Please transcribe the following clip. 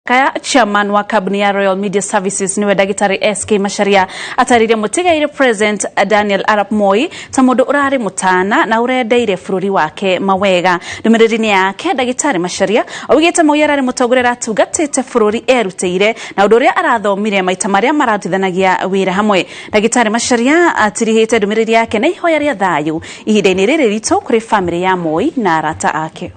Kaya chairman wa kambuni ya Royal Media Services niwe ndagĩtarĩ SK Macharia atarĩrie mũtigaire President Daniel Arap Moi ta mũndũ ũrarĩ mũtana na ũrendeire bũrũri wake mawega. Ndũmĩrĩri-inĩ yake, ndagĩtarĩ Macharia augĩte Moi ararĩ mũtongoria ũratungatĩte bũrũri erutĩire na ũndũ ũrĩa arathomire maita marĩa mararutithanagia wĩra hamwe. Ndagĩtarĩ Macharia atirihĩte ndũmĩrĩri yake na ihoya rĩa thayũ ihinda-inĩ rĩrĩ ritũ kũrĩ famĩlĩ ya Moi na arata ake.